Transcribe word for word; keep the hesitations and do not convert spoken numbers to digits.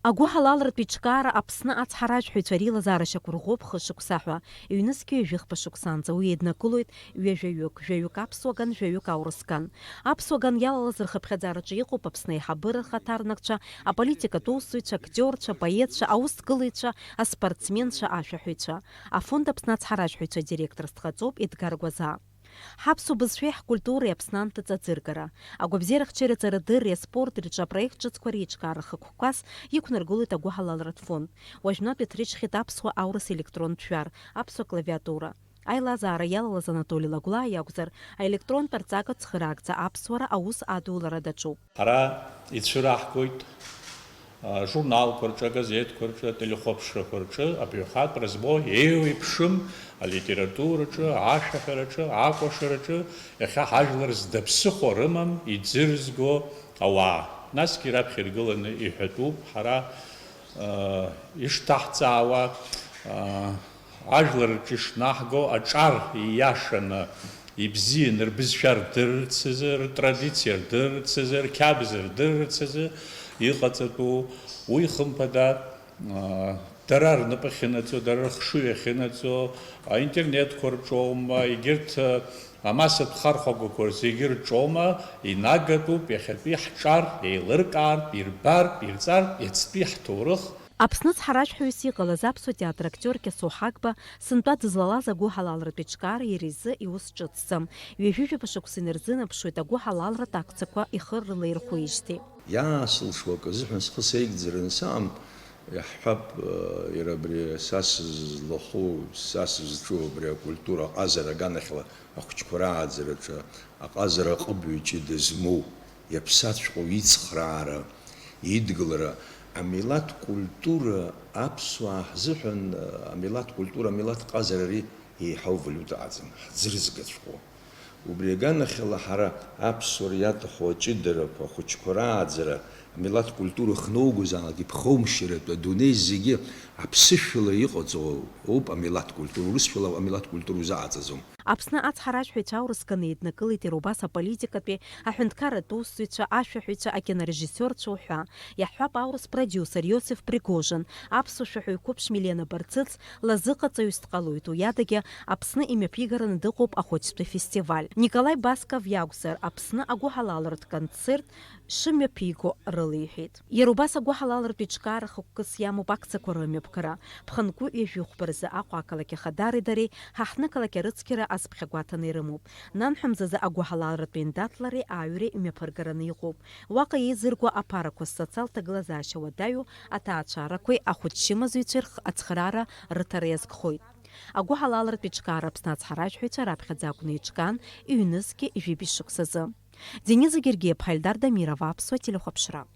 Агәыҳалалратә еиҿкаара Аԥсны ацҳаражәҳәаҩцәа реилазаара шьақәырӷәӷәоуп хышықәса ҳәа, ҩнызқьи ҩажәи хԥа шықәсаанӡа уи еиднакылоит ҩажәаҩык, жәаҩык аԥсуа ган, жәаҩык аурыс ган. Аԥсуа ган иалалаз рхыԥхьаӡараҿы иҟоуп Аԥсны аиҳабыра рхаҭарнакцәа, аполитикатә усзуҩцәа, актиорцәа, поетцәа, аусгылаҩцәа, аспортсменцәа, ашәаҳәаҩцәа. Афонд Аԥсны ацҳаражәҳәаҩцәа директорс дҟаҵоуп Едгар Гәазаа. Ҳаԥсуа бызшәеи ҳкультуреи Аԥсны анҭыҵ аӡыргара, агәабзиарахьчареи аҵарадырреи аспорти рҿы апроект ҿыцқәа реиҿкаара хықәкыс иқәнаргылоит агәыҳалалратә фонд. Уажәнатә иҭрыжьхьеит аԥсуа аурыс електронтә жәар, аԥсуа клавиатура. Аилазаара иалалаз Анатоли Лагәлаа иакәзар, аелектронтә арҵага цхыраагӡа аԥсуара аус адулара даҿуп. Ҳара ицәыраҳгоит, а, журналқәа рҿы, агазеҭқәа рҿы, ателехәаԥшрақәа рҿы абаҩхатәра змоу еиуеиԥшым алитератураҿы, ашәаҳәараҿы, акәашараҿы иахьа ҳажәлар зда ԥсыхәа рымам иӡырзго ауаа. Насгьы раԥхьа иргыланы иҳәатәуп, ҳара, а, ишҭаҳҵаауа, а, ажәлар рҿы ишнаҳго аҿар ииашаны, ибзианы рбызшәа рдырырц азы, ртрадициа рдырырц азы, рқьабз рдырырц азы иҟаҵатәу, уи хымԥада, аа, дара рнапы ахьынаӡо, дара рыхшыҩ ахьынаӡо, аинтернетқәа рҿоума, егьырҭ, амасатә хархәагақәа зегьы рҿоума, инагатәуп иахьатәи ҳҿар еилыркаартә, ирбартә, ирҵартә, иацтәи ҳҭоурых. Аԥсны цҳаражәҳәаҩыс иҟалаз аԥсуа театр актиор Кьасоу Ҳагба сынтәа дызлалаз агәыҳалалратә еиҿкаара иара изы иус ҿыцӡам. Ҩажәи жәаба шықәса инарзынаԥшуеит агәыҳалалратә акциақәа ихы рылаирхәеижьҭеи. Иаасылшо акы азыҳәан схы сеигӡараны саам, иаҳҳәап, иара абри са сызлахәу, са сызҿу абри акультура аҟазара аганахьала ахәыҷқәа рааӡараҿы аҟазара аҟыбаҩ ҷыда змоу, иаԥсаҵәҟьоу ицхраара, идгылара, амилаҭ культура аԥсуаа ҳзыҳәан, амилаҭ культура, амилаҭ ҟазара ари еиҳау валиута аҟаӡам, ҳӡырзгаҵәҟьоу. Убри аганахьала ҳара аԥсуара иаҭаху аҷыдарақәа, ахәыҷқәа рааӡара, амилаҭ культура хноугозаалак иԥхоумшьаратәы адунеи зегьы аԥсышәала иҟаҵоу ауп амилаҭ культура, урысшәала амилаҭ культура узаҟаҵаӡом. Аԥсны ацҳаражәҳәаҩцәа аурыс ганы еиднакылеит иара убас аполитикатәи, аҳәынҭқарратә усзуҩцәа, ашәаҳәаҩцәа, акинорежиссиорцәа уҳәа. Иаҳҳәап, аурыс продиусер Иосиф Пригожин, аԥсуа шәаҳәаҩ қәыԥш Милена Барцыц лазыҟаҵаҩыс дҟалоит, уи адагьы Аԥсны имҩаԥигараны дыҟоуп ахәыҷтәы фестиваль. Николаи Басков иакәзар, Аԥсны агәыҳалалратә концерт шымҩаԥиго рылеиҳәеит. Иара убас агәыҳалалратә еиҿкаара хықәкыс иамоуп акциақәа рымҩаԥгара. Ԥхынку ҩажәихәба рзы Аҟәа ақалақь Ахадареи дареи ҳаҳҭнықалақь арыцқьара азԥхьагәаҭаны ирымоуп. Нанҳәа мзазы агәыҳалалратә еиндаҭлареи ааҩреи мҩаԥыргараны иҟоуп. Уаҟа еизырго аԥарақәа социалтә ҭагылазаашьа уадаҩу аҭаацәарақәеи ахәыҷ-чымазаҩцәеи рхы ацхыраара рыҭара иазкхоит. Агәыҳалалратә еиҿкаара Аԥсны ацҳаражәҳәаҩцәа раԥхьаӡа акәны еиҿкаан ҩнызқьи жәибжь шықәсазы. Дениза Гергиева, Ҳаилдар Дамиров, Аԥсуа телехәаԥшра.